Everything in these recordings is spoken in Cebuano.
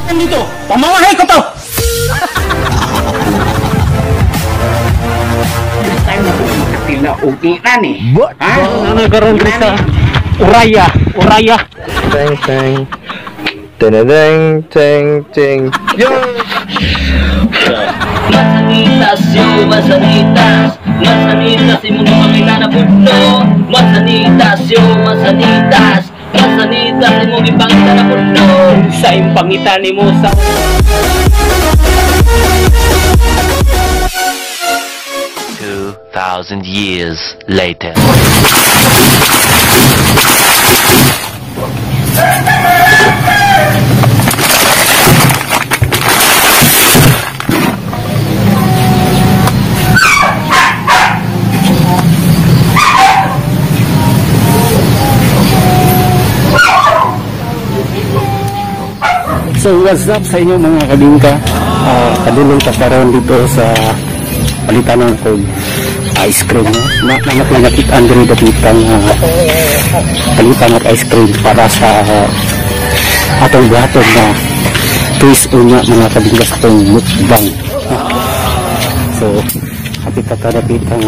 Nandito, pamamahay ko to! First time na po makatila og ilan eh. Ha? Ano karon sa Uraya, Uraya. Teng teng. Teng teng teng. Yo. Masanitas yo, masanitas. Masanitas imong gipangita na pudno. Masanitas yo, masanitas. Masanitas imong gipangita na pudno. Sa imong pangita nimo sa 2,000 years later. So what's up sa inyo mga kabingka? Kadulong ta karon dito sa palitan ng kog ice cream, no? Na nakit Andre dapitang palitan ng ice cream para sa atong buhaton na twist unya mga kabingka sa atong mukbang. So hapit ta dapitang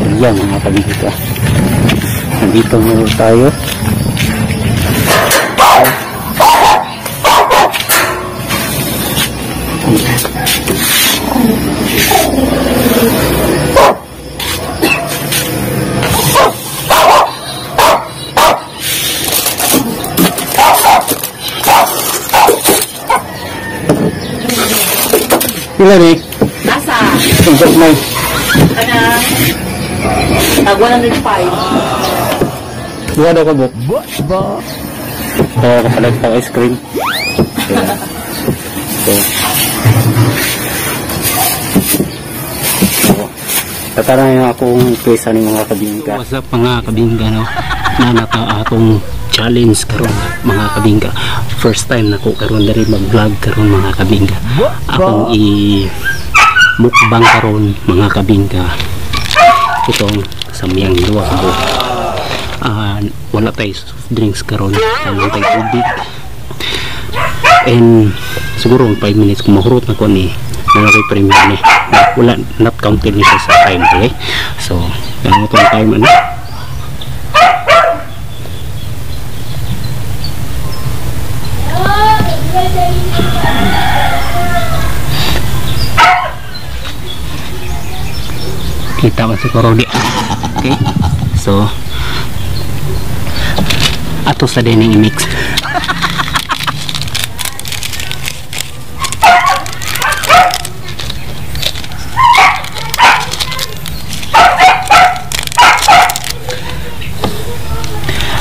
area mga kabingka. Nandito muna tayo. Pila ni? Nasa? Tungkol may. Kanang tag 105. Duha daw ka buk? Ba? Oo, kapalag pang ice cream. So, tatara na akong pesa ni mga kabingka. What's up mga kabingka, no? Nanata atong challenge karon mga kabingka. First time na ko karon diri mag-vlog karon mga kabingka. Akong i mukbang karon mga kabingka. Itong samyang duha ka buok. Wala tay soft drinks karon, wala tay tubig. And siguro 5 minutes kung mahurot na ko ni nalagay premium ni. Wala, not counted ni siya sa time, okay? So, ganun itong time, ano? Kita ba siguro di? Okay? So, ato sa dining i-mix.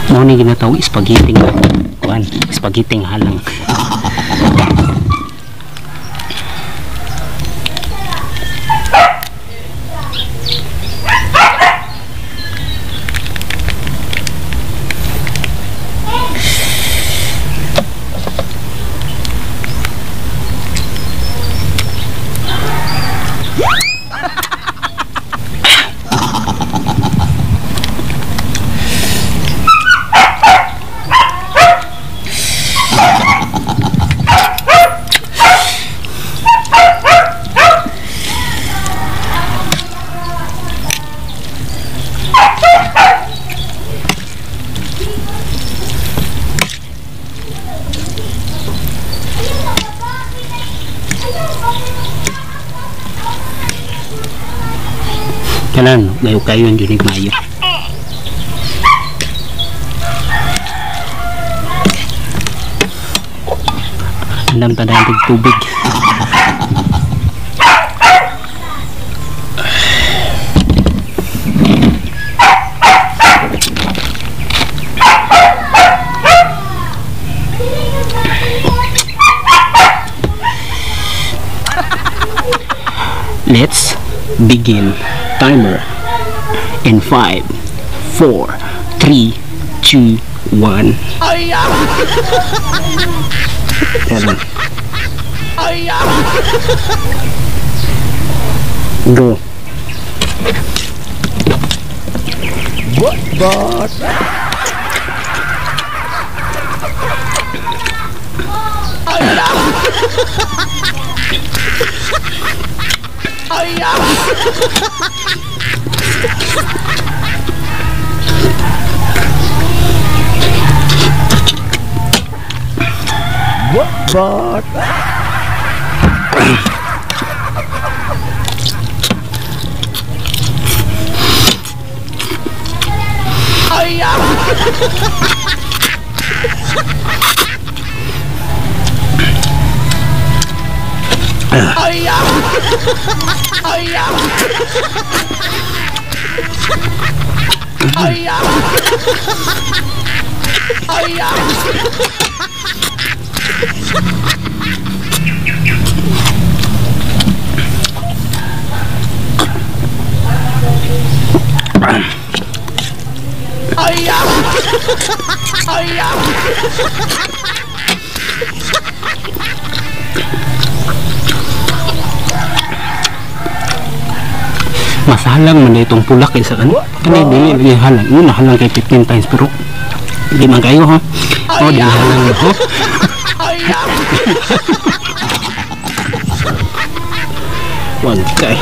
Mao ni ginatawag spaghetti nga kuan, spaghetti nga halang. Kanan, gayo kayo ang junig mayo. Andam tadayon tubig. Let's begin. Timer in 5, 4, 3, 2, 1. Ay. Go. What? What? Masalang man itong pulak kay sa kan. Kani dili lagi halang. Yun halang kay 15 times pero di man kayo ha. Oh, di halang ho. One kay.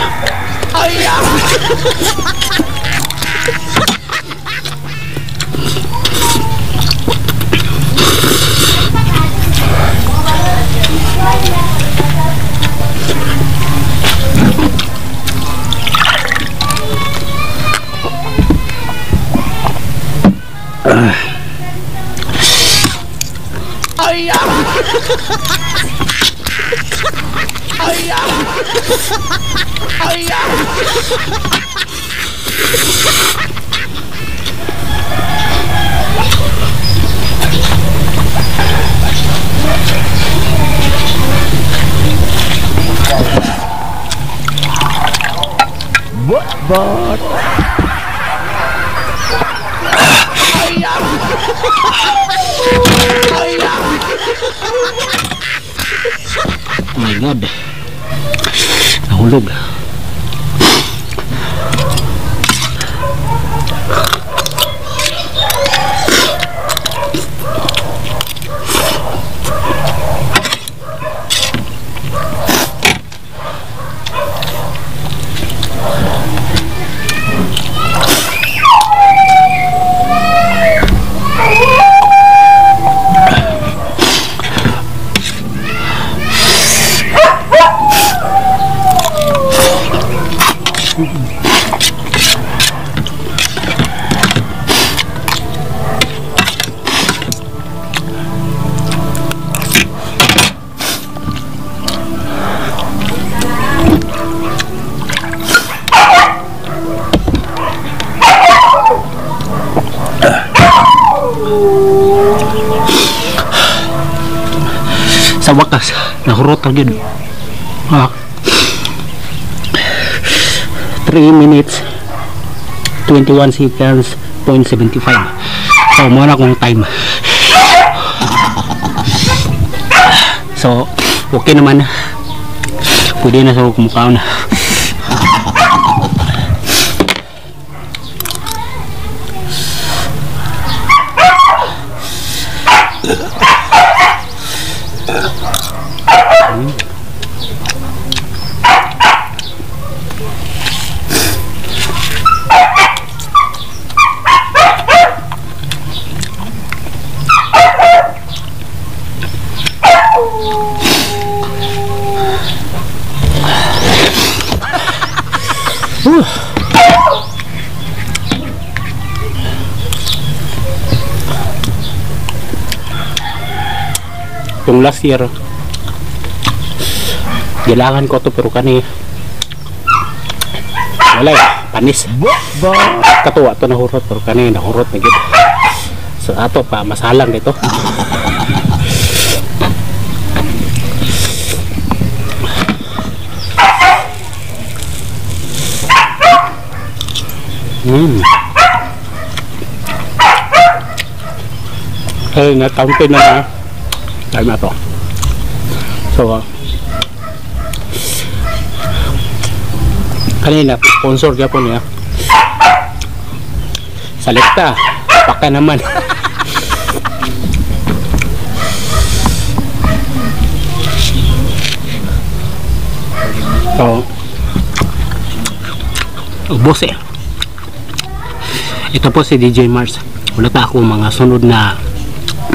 What? Oh my God. Nahulog. Sa wakas, nahurot na yun. 3 minutes 21 seconds 0.75. So, muna akong time. So, okay naman. Pwede na sa kumukhaon. Yung last year gilangan ko to pero kani wala eh, panis. Katuwa to nahurot pero kani nahurot na gid. So ato pa masalang dito. Ay, na-counted na na. Time na to. So, Kanina, sponsor gyapon niya. Salekta, paka naman. So, ubos eh. Ito po si DJ Mars. Wala pa ako mga sunod na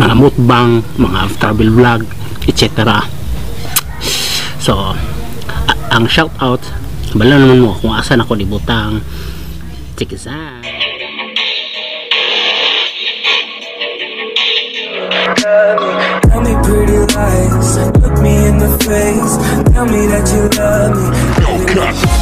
mga mukbang, mga travel vlog, etc. So, ang shout out, bala naman mo kung asan ako libutang. Check it out. Tell me pretty lies, look me in the face. Tell me that you love me.